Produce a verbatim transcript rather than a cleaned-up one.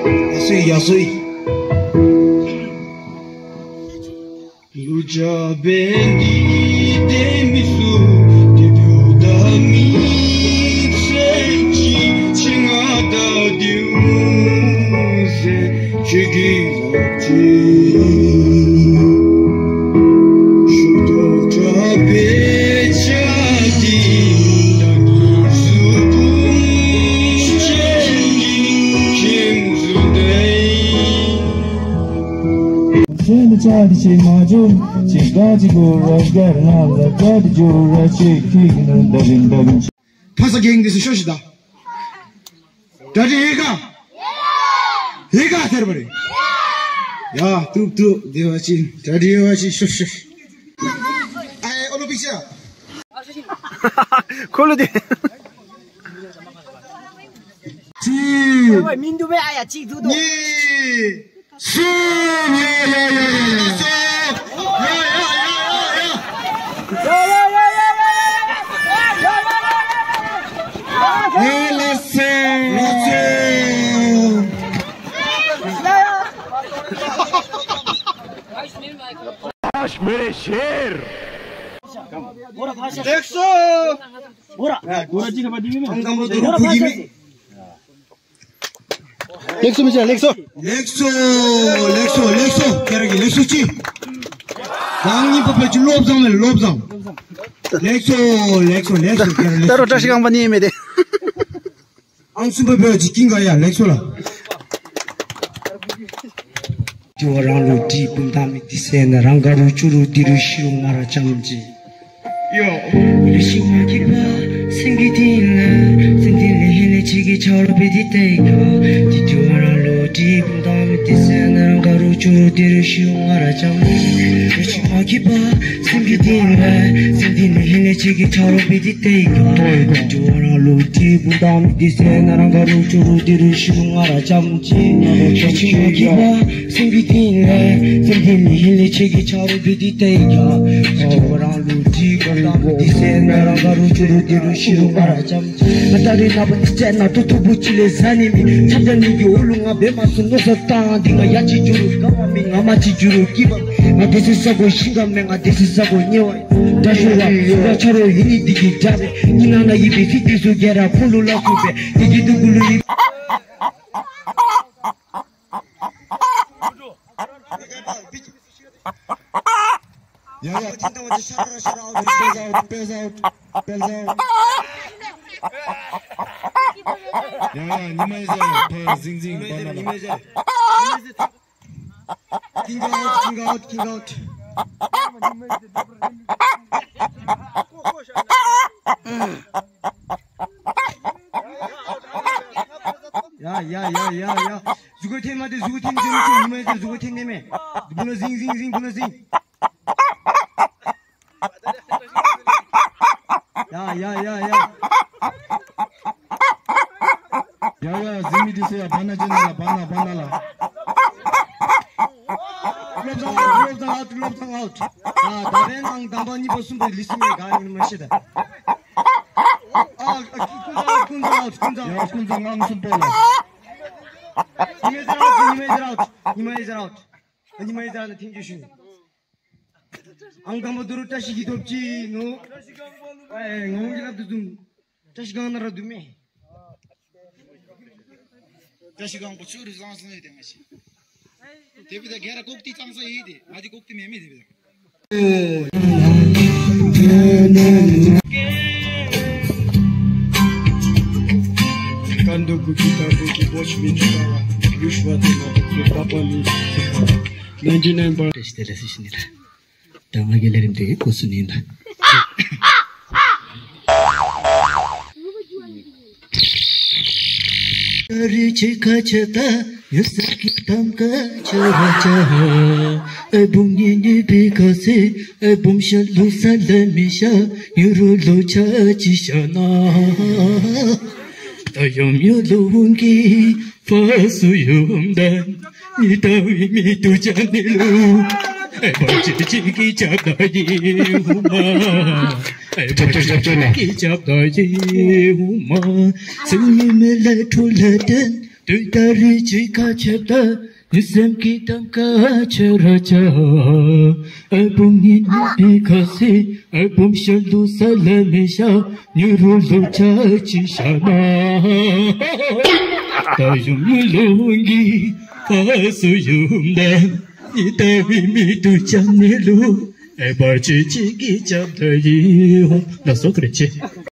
ཡ་སོ་ཡ་སོ། ལུ་ཅ་བན་དི་དེ་མི་སུ་དེ་བུ་ད་མི་ཚེ་ཅི་ཆི་ང་ད་དེའུ་ཟེ་ཆི་གི་ལ་ཅི། ཤུ་ཏོ་ཏྲ་བེ་ཅ་དི་ད་ནི་སུ་བུ་ཅན་གི་ཁྱིམ་སུ་དེ། ཚེ་འདི་ཆ་འདི་ཆེ་མ་འཇོག་ཅིག་དགའ་ཅིག་གོ་ར་དགའ་ར་ང་ལ་དགའ་དི་འཇོག་ར་ཆེ་ཁིག་ནི་འདའ་རིན་འདའ་རིན། ཕ་ས་གེང་འདི་སུ་ཤོ་ཤི་ད། ད་དི་ཧེ་ག་ཧེ་ག་ཐེར་བ་རེ། ཡ་ཏུབ་ཏུབ་དེ་བ་ཅིན་ད་དི་ཧེ་བ་ཅིན་ཤོ་ཤོ་ཤི། ཨ་ཨེ་ཨོ་ལོ་པི་ཤ། ཁོ་ལོ་དེ། ཅི། མིན་འདུག་པས་ཨ་ཡ་གཅིག་འདུག་འདུག་གཉིས། སུ། ཡ་ཡ་ཡ་ཡ་ཡ། ཡ་ཡ་ཡ་ཡ་ཡ། ཨེ་ལ་སེ། ལ་སེ། ཀཤ་མིར་ཤེར། ལེགས་སོ། ཨང་དང་པོ་དུ་རུ་ཕུ་གི་མི། ལེགས་སོ་མི་ཆ་ལེགས་སོ། ལེགས་སོ། ལེགས་སོ། ལེགས་སོ། ཁྱེད་རང་གི་ལེགས་སོ་ཅི། རང་ཉིད་པ་ཕལ་ཆེར་བློ་བཟང་མེད་བློ་བཟང་། ལེགས་སོ། ལེགས་སོ། ལེགས་སོ། ཁྱེད་རང་ལེགས་སོ་ཅི། ད་རུང་བཀྲ་ཤིས་སྒང་པ་ནི་མེད་དེ། ཨང་གསུམ་པ་བོད་ཀྱི་ཀིང་ག་ཡ་ལེགས་སོ་ལ། དེ་བ་རང་ལུ་དྲིས་སྤུན་ཟླ་མི་དེ་སེ་ན་རང་ག་རུ་ཅུ་རུ་དི་རུ་ཤི་རུ་ང་ར་ཅམ་ཅི། ཡོ། ལུས་ཤིང་མ་སྐྱིད་པ་སེམས་ཀྱི་གཏིང་ལ། སེམས་གཏིང་ལ་ཧེ་ལེ་ཆེ་གི་ཆ་རོ་བེ་དི་ཏེ་ག། དེ་དེ་བ་རང་ལུ་དྲིས་སྤུན་ཟླ་མི་དེ་སེ་ན་རང་ག་རུ་ཅུ་རུ་དི་རུ་ཤི་རུ་ང་ར་ཅམ་ཅི། ལུས་ཤིང་མ་སྐྱིད་པ། སེམས་ཀྱི་གཏིང་ལ། སེམས་གཏིང་ལ་ཧེ་ལེ་ཆེ་གི་ཆ་རོ་བེ་དི་ཏེ་ག། ཏེ་ཏེ་བ་རང་ལུ་དྲིས་སྤུན་ཟླ་མི་དེ་སེ་ན་རང་ག་རུ་ཅུ་རུ་དི་རུ་ཤི་རུ་ང་ར་ཅམ་ཅི། ལུས་ཤིང་མ་སྐྱིད་པ། སེམས་ཀྱི་གཏིང་ལ། སེམས་གཏིང་ལ་ཧེ་ལེ་ཆེ་གི་ཆ་རོ་བེ་དི་ཏེ་ག། ཏེ་ཏེ་བ་རང་ལུ་དྲིས་སྤུན་ཟླ་མི་དེ་སེ་ན་རང་ག་རུ་ཅུ་རུ་དི་རུ་ཤི་རུ་ང་ར་ཅམ་ཅི། ང་ད་རེ་ན་བ་དི་ཅ་ན་ཏུ་ཏུ་བུ་ཅི་ལེ་ཟ་ནི་མི། ཆབ་ཏ་ནི་གི་འོ་ལུ་ང་བེ་མ་སུ་ནོ་ས་ཏང་འདི་ང་ཡ་ཅི་ཇུ་རུ་ག་བ་མི་ང་མ་ཅི་ཇུ་རུ་ཀི་བ། ང་དེ་སི་ས་གོ་ཤིང་ག་མེ་ང་དེ་སི་ས་གོ་ཉེ་བ། ད་ཤུ་ར་ཤུ་ར་ཆ་རོ་ཡི་ནི་འདི་གི་འདྲ་རེ། ཉི་ན་ན་ཡི་བེ་ཕི་དི་སུ་གེ་ར་ཁུ་ལུ་ལ་ཁུ་བེ་དི་གི་དུ་གུ་ལུ་ཡི། ཡ་ཡ། ཡ་ཡ། ཉི་མ་ཡི་ཟེར་ཕ་ཟིང་ཟིང་བ་ན་ལ། King out, king out, king out. ཡ་ཡ་ཡ་ཡ་ཡ། གཟུགས་ཁ་འཐེན་མ་དེ་གཟུགས་ཁ་འཐེན་ཅི་མི་ཅི་ཉི་མ་ཡི་ཟེར་གཟུགས་ཁ་འཐེན་ནས་མེད། བུ་ན་ཟིང་ཟིང་ཟིང་བུ་ན་ཟིང་། ཡ་ཡ་ཡ་ཡ། ཡ་ཡ་གཟིགས་མི་དེ་ཚོ་ཡ་བ་ན་ཅི་ན་ལ་བ་ན་བ་ན་ལ། བློ་བཟང་ཨའུ་ཊི། བློ་བཟང་ཨའུ་ཊི། བློ་བཟང་ཨའུ་ཊི། ཨ་ད་བན་ཨང་དང་པ་གཉིས་པ་གསུམ་པ་ལི་སི་མེ་ག་ནི་མ་ཤེས་ད། ཨ་ཨ་ཀུན་བཟང་ཨའུ་ཊི། ཀུན་བཟང་ཨའུ་ཊི། ཀུན་བཟང་ཨའུ་ཊི། ཡ་ཀུན་བཟང་ཨང་གསུམ་པ་ལ། ཉི་མ་ཡི་ཟེར་ཨའུ་ཊི། ཉི་མ་ཡི་ཟེར་ཨའུ་ཊི། ཉི་མ་ཡི་ཟེར་ཨའུ་ཊི། ཉི་མ་ཡི་ཟེར་ཨའུ་ཊི། ཉི་མ་ཡི་ཟེར་ཨའུ་ཊི། ཐེངས་གཅིག་ཞུ་ནི། ཨང་དང་པོ་དུ་རུ་བཀྲ་ཤིས་ཀྱི་ཐོབ་ཅི་ནོ། ཨེ་ངོ་གི་ལབ་དུ་དུམ། བཀྲ་ཤིས་སྒང་ན་ར་དུ་མེ། བཀྲ་ཤིས་སྒང་པོ་ཆུ་རུ་བཟང་སང་ཡོད་དེ་ང་ཤི། དེ་བི་ད་གེ་ར་ཀོག་ཏི་གཙང་ས་ཡི་དེ་ང་དེ་ཀོག་ཏི་མེ་མེ་དེ་བི་ད། ཀ་འདུག་གུ་གི་ད་གུ་གི་བོ་ཆུ་མི་འདུག་ག་ཡུ་ཤུ་བ་དེ་ན་གུ་གི་པ་པ་མི་འདུག་ག་ནན་ཏི་ནན་པར། ཏེ་ཤི་ཏེ་ལེ་སི་ཤི་ནི་ར། ད་ང་གི་ལས་རིམ་དེ་གོ་སུ་ནི་ད། རི་ཆེ་ཁ་ཆེ་ད་ཡོད་ས་གི་དམ་ཀ་ཆེ་ར་ཆ་ཧ། ཨེ་བུམ་ཉེ་ཉེ་པི་ཁ་སེ་ཨེ་བུམ་ཤ་ལུ་ས་ལ་མི་ཤ་ཡུ་རུ་ལོ་ཆ་ཅི་ཤ་ན། ད་ཡོམ་ཡོ་ལོ་བུང་གི་ཕ་སུ་ཡོམ་ད། ནི་ད་བི་མི་ཏུ་ཅ་ནི་ལུ། ཨེ་བ་ཅི་ཅི་གི་ཅབ་ད་ཡི་ཧུ་མ། ཨེ་བ་ཅི་ཅི་གི་ཅབ་ད་ཡི་ཧུ་མ། སི་ནི་མེ་ལ་ཁྲུ་ལ་ཏན། དུས་ད་རེས་ཅི་ཁ་ཆེར་ད་ནི་སེམས་ཀྱི་གཏམ་ཁ་ཆེ་ར་ཆ། ཨ་བུམ་ཉིད་ནི་པི་ཁ་སི་ཨ་བུམ་ཤར་དུ་ས་ལ་མི་ཤ་ཉུ་རུ་ལུ་ཆ་ཅི་ཤ་ན། ད་ཡུམ་ལུང་གི་ཁ་སུ་ཡུམ་ད་ནི་ད་བི་མི་དུ་ཅམ་ནི་ལུ་ཨེ་བར་ཅི་ཅི་གི་ཅམ་ད་ཡི་ཧོ་ལ་སོ་ཁ་རེ་ཆེ།